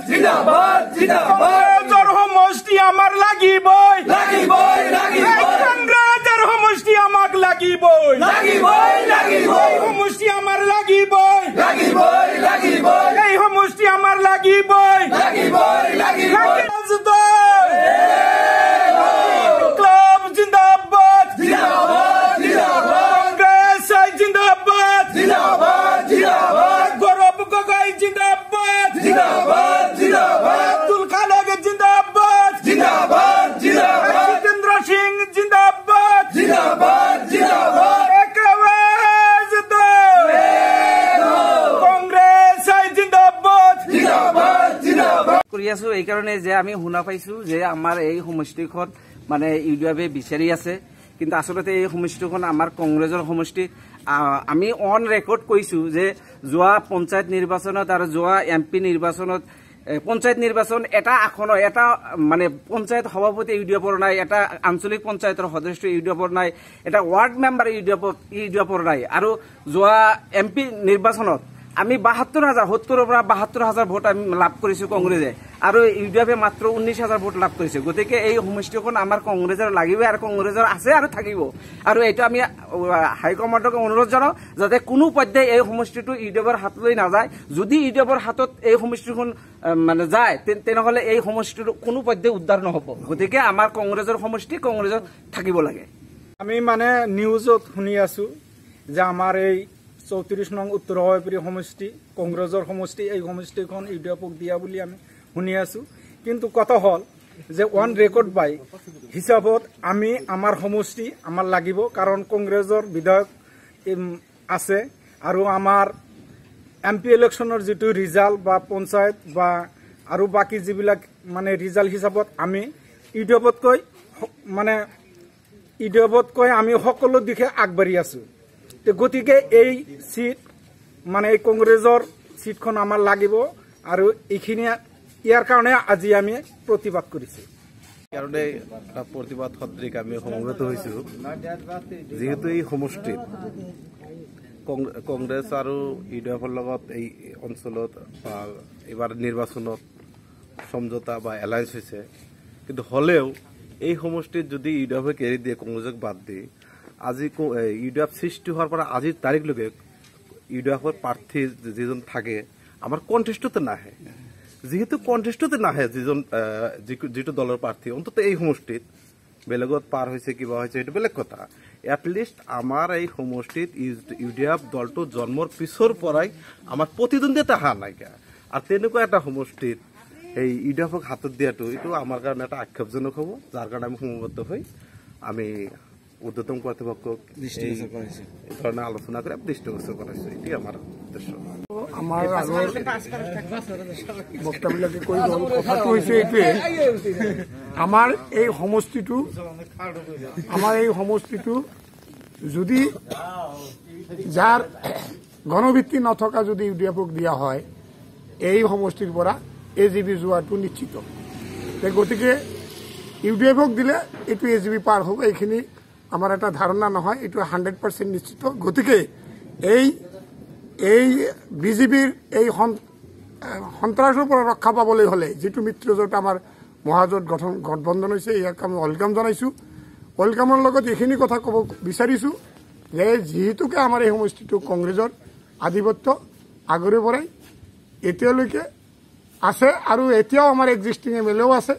জিন্দাবাদ জিন্দাবাদ। কংগ্ৰেছৰ সমষ্টি আমাৰ লাগিবই, লাগিবই লাগিবই। কংগ্ৰেছৰ সমষ্টি আমাক লাগিবই, লাগিবই লাগিবই। সমষ্টি আমাৰ লাগিবই, লাগিবই লাগিবই। এই সমষ্টি আমাৰ লাগিবই, লাগিবই লাগিবই। ক্লাব জিন্দাবাদ জিন্দাবাদ জিন্দাবাদ। কংগ্ৰেছ জিন্দাবাদ জিন্দাবাদ জিন্দাবাদ। গৌৰৱ গগৈ জিন্দাবাদ জিন্দাবাদ জিন্দাবাদ। আব্দুল খালেক জিন্দাবাদ জিন্দাবাদ জিন্দাবাদ। জিতেন্দ্ৰ সিং জিন্দাবাদ জিন্দাবাদ জিন্দাবাদ। কংগ্ৰেছ জিন্দাবাদ জিন্দাবাদ জিন্দাবাদ। কৰি আছো এইকাৰণে যে আমি শুনা পাইছো যে আমাৰ এই সমষ্টিখন মানে ইউ ডি এফে বিচাৰি আছে, কিন্তু আচলতে এই সমষ্টিখন আমাৰ কংগ্ৰেছৰ সমষ্টি। আমি অন ৰেকৰ্ড কৈছো যে যোৱা পঞ্চায়ত নিৰ্বাচনত আৰু যোৱা এম পি নিৰ্বাচনত, পঞ্চায়ত নিৰ্বাচন এটা আসনৰ এটা মানে পঞ্চায়ত সভাপতি ইউ ডি এফৰ নাই, এটা আঞ্চলিক পঞ্চায়তৰ সদস্য ইউ ডি এফৰ নাই, এটা ৱাৰ্ড মেম্বাৰ ইউ ডি এফৰ নাই। আৰু যোৱা এম পি নিৰ্বাচনত আমি ৭২ হাজাৰ, 70ৰ পৰা ৭২ হাজাৰ ভোট আমি লাভ কৰিছো কংগ্ৰেছে, আৰু ইউ ডি এফে মাত্ৰ 19 হাজাৰ ভোট লাভ কৰিছে। গতিকে এই সমষ্টিখন আমাৰ কংগ্ৰেছৰ লাগিব আৰু কংগ্ৰেছৰ আছে আৰু থাকিব। আৰু এইটো আমি হাইকমাণ্ডক অনুৰোধ জনাওঁ যাতে কোনো পধ্যে এই সমষ্টিটো ইউ ডি এফৰ হাতলৈ নাযায়। যদি ইউ ডি এফৰ হাতত এই সমষ্টিখন মানে যায়, তেনেহ'লে এই সমষ্টিটো কোনো পধ্যে উদ্ধাৰ নহ'ব। গতিকে আমাৰ কংগ্ৰেছৰ সমষ্টি কংগ্ৰেছত থাকিব লাগে। আমি মানে নিউজত শুনি আছো যে আমাৰ এই 34 নং উত্তৰ হাৱাইপুৰী সমষ্টি কংগ্ৰেছৰ সমষ্টি, এই সমষ্টিখন ইউ ডি এফক দিয়া বুলি আমি শুনি আছো। কিন্তু কথা হ'ল যে অন ৰেকৰ্ড বাই হিচাপত আমি আমাৰ সমষ্টি আমাৰ লাগিব, কাৰণ কংগ্ৰেছৰ বিধায়ক আছে আৰু আমাৰ এম পি ইলেকশ্যনৰ যিটো ৰিজাল্ট বা পঞ্চায়ত বা আৰু বাকী যিবিলাক মানে ৰিজাল্ট হিচাপত আমি ইউ ডি এফতকৈ মানে ইউ ডি এফতকৈ আমি সকলো দিশে আগবাঢ়ি আছো। গতিকে এই চিট মানে এই কংগ্ৰেছৰ চিটখন আমাৰ লাগিব আৰু এইখিনি ইয়াৰ কাৰণে আজি আমি প্ৰতিবাদ কৰিছো। কাৰণে এটা প্ৰতিবাদ সদৃশ আমি সমবেত হৈছো, যিহেতু এই সমষ্টিত কংগ্ৰেছ আৰু ইউ ডি এফৰ লগত এই অঞ্চলত বা এইবাৰ নিৰ্বাচনত সমঝোতা বা এলায়েন্স হৈছে। কিন্তু হ'লেও এই সমষ্টিত যদি ইউ ডি এফে এৰি দিয়ে, কংগ্ৰেছক বাদ দি, আজি ইউ ডি এফ সৃষ্টি হোৱাৰ পৰা আজিৰ তাৰিখলৈকে ইউ ডি এফৰ প্ৰাৰ্থী যিজন থাকে আমাৰ কণ্টেষ্টতে নাহে। যিহেতু কণ্টেষ্টতে নাহে যিজন যিটো দলৰ প্ৰাৰ্থী, অন্ততঃ এই সমষ্টিত, বেলেগত পাৰ হৈছে কিবা হৈছে সেইটো বেলেগ কথা, এটলিষ্ট আমাৰ এই সমষ্টিত ইউ ডি এফ দলটো জন্মৰ পিছৰ পৰাই আমাৰ প্ৰতিদ্বন্দ্বিতা অহা নাইকিয়া। আৰু তেনেকুৱা এটা সমষ্টিত এই ইউ ডি এফক হাতত দিয়াটো এইটো আমাৰ কাৰণে এটা আক্ষেপজনক হ'ব, যাৰ কাৰণে আমি সমবেত হৈ আমি ঊৰ্ধতম কৰ্তৃপক্ষক এই ধৰণে আলোচনা কৰি দৃষ্টিগোচৰ কৰাইছো। এইটোৱে আমাৰ উদ্দেশ্য। আমাৰ আগৰ বক্তাবিলাকে কৈ গ'ল। কথাটো হৈছে এইটোৱে, আমাৰ এই সমষ্টিটো যদি যাৰ গণভিত্তি নথকা যদি ইউ ডি এফক দিয়া হয়, এই সমষ্টিৰ পৰা এ জি পি যোৱাটো নিশ্চিত। গতিকে ইউ ডি এফক দিলে এইটো এ জি পি পাৰ হ'ব, এইখিনি আমাৰ এটা ধাৰণা নহয়, এইটো 100% নিশ্চিত। গতিকে এই এই বিজেপিৰ এই সন্ত্ৰাসৰ পৰা ৰক্ষা পাবলৈ হ'লে যিটো মিত্ৰজোঁট আমাৰ মহাজোঁট গঠন গঠবন্ধন হৈছে, ইয়াক আমি welcome জনাইছোঁ। ৱেলকামৰ লগত এইখিনি কথা ক'ব বিচাৰিছোঁ যে যিহেতুকে আমাৰ এই সমষ্টিটো কংগ্ৰেছৰ আধিপত্য আগৰে পৰাই এতিয়ালৈকে আছে আৰু এতিয়াও আমাৰ এক্সিষ্টিং এম এল এও আছে।